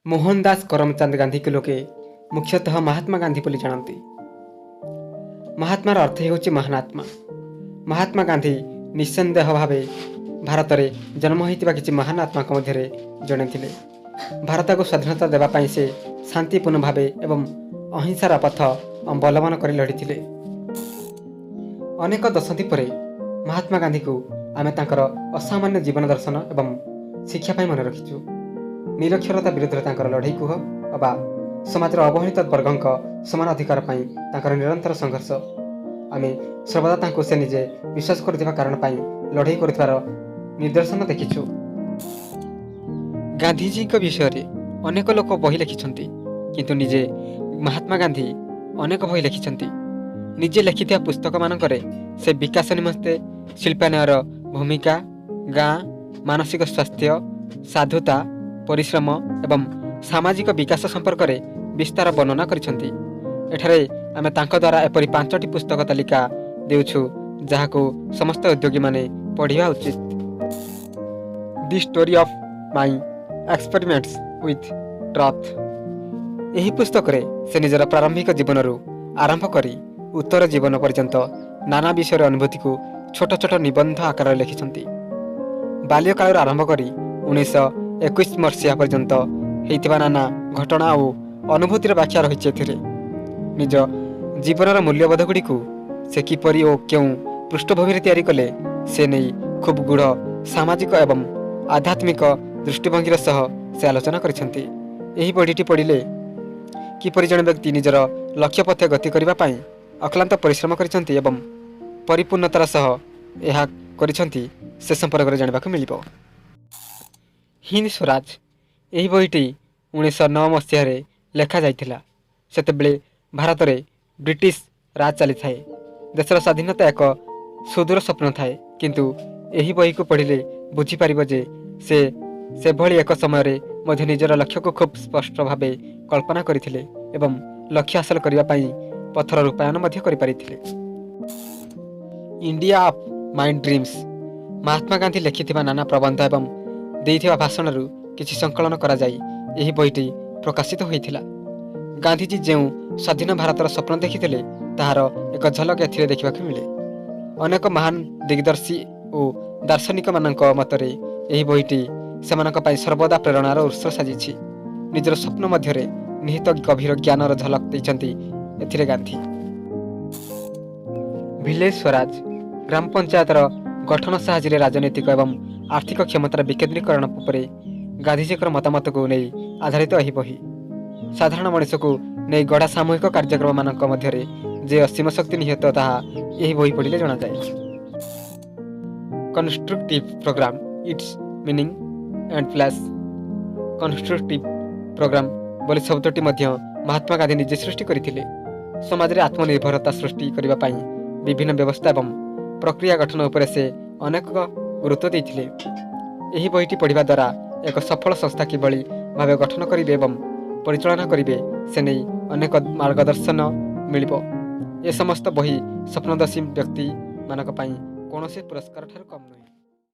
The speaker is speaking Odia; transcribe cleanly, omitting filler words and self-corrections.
ମୋହନଦାସ କରମଚାନ୍ଦ ଗାନ୍ଧୀକୁ ଲୋକେ ମୁଖ୍ୟତଃ ମହାତ୍ମା ଗାନ୍ଧୀ ବୋଲି ଜାଣନ୍ତି। ମହାତ୍ମାର ଅର୍ଥ ହେଉଛି ମହାନ ଆତ୍ମା। ମହାତ୍ମା ଗାନ୍ଧୀ ନିଃସନ୍ଦେହ ଭାବେ ଭାରତରେ ଜନ୍ମ ହୋଇଥିବା କିଛି ମହାନ ଆତ୍ମାଙ୍କ ମଧ୍ୟରେ ଜଣେ ଥିଲେ। ଭାରତକୁ ସ୍ୱାଧୀନତା ଦେବା ପାଇଁ ସେ ଶାନ୍ତିପୂର୍ଣ୍ଣ ଭାବେ ଏବଂ ଅହିଂସାର ପଥ ଅବଲମ୍ବନ କରି ଲଢ଼ିଥିଲେ। ଅନେକ ଦଶନ୍ଧି ପରେ ମହାତ୍ମା ଗାନ୍ଧୀକୁ ଆମେ ତାଙ୍କର ଅସାମାନ୍ୟ ଜୀବନ ଦର୍ଶନ ଏବଂ ଶିକ୍ଷା ପାଇଁ ମନେ ରଖିଛୁ। ନିରକ୍ଷରତା ବିରୁଦ୍ଧରେ ତାଙ୍କର ଲଢ଼େଇ କୁହ ଅବା ସମାଜର ଅବହେଳିତ ବର୍ଗଙ୍କ ସମାନ ଅଧିକାର ପାଇଁ ତାଙ୍କର ନିରନ୍ତର ସଂଘର୍ଷ, ଆମେ ସର୍ବଦା ତାଙ୍କୁ ସେ ନିଜେ ବିଶ୍ୱାସ କରୁଥିବା କାରଣ ପାଇଁ ଲଢ଼େଇ କରୁଥିବାର ନିଦର୍ଶନ ଦେଖିଛୁ। ଗାନ୍ଧିଜୀଙ୍କ ବିଷୟରେ ଅନେକ ଲୋକ ବହି ଲେଖିଛନ୍ତି, କିନ୍ତୁ ନିଜେ ମହାତ୍ମା ଗାନ୍ଧୀ ଅନେକ ବହି ଲେଖିଛନ୍ତି। ନିଜେ ଲେଖିଥିବା ପୁସ୍ତକମାନଙ୍କରେ ସେ ବିକାଶ ନିମନ୍ତେ ଶିଳ୍ପାୟନର ଭୂମିକା, ଗାଁ, ମାନସିକ ସ୍ୱାସ୍ଥ୍ୟ, ସାଧୁତା, ପରିଶ୍ରମ ଏବଂ ସାମାଜିକ ବିକାଶ ସମ୍ପର୍କରେ ବିସ୍ତାର ବର୍ଣ୍ଣନା କରିଛନ୍ତି। ଏଠାରେ ଆମେ ତାଙ୍କ ଦ୍ୱାରା ଏପରି ପାଞ୍ଚଟି ପୁସ୍ତକ ତାଲିକା ଦେଉଛୁ, ଯାହାକୁ ସମସ୍ତ ଉଦ୍ୟୋଗୀମାନେ ପଢ଼ିବା ଉଚିତ। The Story of My Experiments with Truth. ଏହି ପୁସ୍ତକରେ ସେ ନିଜର ପ୍ରାରମ୍ଭିକ ଜୀବନରୁ ଆରମ୍ଭ କରି ଉତ୍ତର ଜୀବନ ପର୍ଯ୍ୟନ୍ତ ନାନା ବିଷୟର ଅନୁଭୂତିକୁ ଛୋଟ ଛୋଟ ନିବନ୍ଧ ଆକାରରେ ଲେଖିଛନ୍ତି। ବାଲ୍ୟକାଳରୁ ଆରମ୍ଭ କରି 1921 ମସିହା ପର୍ଯ୍ୟନ୍ତ ହେଇଥିବା ନାନା ଘଟଣା ଓ ଅନୁଭୂତିର ବ୍ୟାଖ୍ୟା ରହିଛି ଏଥିରେ। ନିଜ ଜୀବନର ମୂଲ୍ୟବୋଧଗୁଡ଼ିକୁ ସେ କିପରି ଓ କେଉଁ ପୃଷ୍ଠଭୂମିରେ ତିଆରି କଲେ, ସେ ନେଇ ଖୁବ୍ ଗୂଢ଼ ସାମାଜିକ ଏବଂ ଆଧ୍ୟାତ୍ମିକ ଦୃଷ୍ଟିଭଙ୍ଗୀର ସହ ସେ ଆଲୋଚନା କରିଛନ୍ତି। ଏହି ବହିଟି ପଢ଼ିଲେ କିପରି ଜଣେ ବ୍ୟକ୍ତି ନିଜର ଲକ୍ଷ୍ୟ ପଥେ ଗତି କରିବା ପାଇଁ ଅକ୍ଲାନ୍ତ ପରିଶ୍ରମ କରିଛନ୍ତି ଏବଂ ପରିପୂର୍ଣ୍ଣତାର ସହ ଏହା କରିଛନ୍ତି, ସେ ସମ୍ପର୍କରେ ଜାଣିବାକୁ ମିଳିବ। ହିନ୍ଦ ସ୍ୱରାଜ। ଏହି ବହିଟି 1909 ମସିହାରେ ଲେଖାଯାଇଥିଲା। ସେତେବେଳେ ଭାରତରେ ବ୍ରିଟିଶ ରାଜ ଚାଲିଥାଏ। ଦେଶର ସ୍ୱାଧୀନତା ଏକ ସୁଦୂର ସ୍ୱପ୍ନ ଥାଏ। କିନ୍ତୁ ଏହି ବହିକୁ ପଢ଼ିଲେ ବୁଝିପାରିବ ଯେ ସେ ସେଭଳି ଏକ ସମୟରେ ମଧ୍ୟ ନିଜର ଲକ୍ଷ୍ୟକୁ ଖୁବ୍ ସ୍ପଷ୍ଟ ଭାବେ କଳ୍ପନା କରିଥିଲେ ଏବଂ ଲକ୍ଷ୍ୟ ହାସଲ କରିବା ପାଇଁ ପଥର ରୂପାୟନ ମଧ୍ୟ କରିପାରିଥିଲେ। India of my dreams. Mahatma Gandhi ଲେଖିଥିବା ନାନା ପ୍ରବନ୍ଧ ଏବଂ ଦେଇଥିବା ଭାଷଣରୁ କିଛି ସଂକଳନ କରାଯାଇ ଏହି ବହିଟି ପ୍ରକାଶିତ ହୋଇଥିଲା। ଗାନ୍ଧିଜୀ ଯେଉଁ ସ୍ୱାଧୀନ ଭାରତର ସ୍ୱପ୍ନ ଦେଖିଥିଲେ, ତାହାର ଏକ ଝଲକ ଏଥିରେ ଦେଖିବାକୁ ମିଳେ। ଅନେକ ମହାନ ଦିଗ୍ଦର୍ଶୀ ଓ ଦାର୍ଶନିକମାନଙ୍କ ମତରେ ଏହି ବହିଟି ସେମାନଙ୍କ ପାଇଁ ସର୍ବଦା ପ୍ରେରଣାର ଉତ୍ସ ସାଜିଛି। ନିଜର ସ୍ୱପ୍ନ ମଧ୍ୟରେ ନିହିତ ଗଭୀର ଜ୍ଞାନର ଝଲକ ଦେଇଛନ୍ତି ଏଥିରେ ଗାନ୍ଧୀ। ଭିଲେଜ ସ୍ୱରାଜ। ଗ୍ରାମ ପଞ୍ଚାୟତର ଗଠନ ସାହାଯ୍ୟରେ ରାଜନୈତିକ ଏବଂ ଆର୍ଥିକ କ୍ଷମତାର ବିକେନ୍ଦ୍ରୀକରଣ ଉପରେ ଗାନ୍ଧିଜୀଙ୍କର ମତାମତକୁ ନେଇ ଆଧାରିତ ଏହି ବହି। ସାଧାରଣ ମଣିଷକୁ ନେଇ ଗଢ଼ା ସାମୂହିକ କାର୍ଯ୍ୟକ୍ରମମାନଙ୍କ ମଧ୍ୟରେ ଯେ ଅସୀମ ଶକ୍ତି ନିହିତ, ତାହା ଏହି ବହି ପଢ଼ିଲେ ଜଣାଯାଏ। Constructive Programme: Its Meaning and Place. Constructive programme ବୋଲି ଶବ୍ଦଟି ମଧ୍ୟ ମହାତ୍ମା ଗାନ୍ଧୀ ନିଜେ ସୃଷ୍ଟି କରିଥିଲେ। ସମାଜରେ ଆତ୍ମନିର୍ଭରତା ସୃଷ୍ଟି କରିବା ପାଇଁ ବିଭିନ୍ନ ବ୍ୟବସ୍ଥା ଏବଂ ପ୍ରକ୍ରିୟା ଗଠନ ଉପରେ ସେ ଅନେକ ଗୁରୁତ୍ୱ ଦେଇଥିଲେ। ଏହି ବହିଟି ପଢ଼ିବା ଦ୍ୱାରା ଏକ ସଫଳ ସଂସ୍ଥା କିଭଳି ଭାବେ ଗଠନ କରିବେ ଏବଂ ପରିଚାଳନା କରିବେ, ସେ ନେଇ ଅନେକ ମାର୍ଗଦର୍ଶନ ମିଳିବ। ଏ ସମସ୍ତ ବହି ସ୍ୱପ୍ନଦର୍ଶୀ ବ୍ୟକ୍ତିମାନଙ୍କ ପାଇଁ କୌଣସି ପୁରସ୍କାର ଠାରୁ କମ୍ ନୁହେଁ।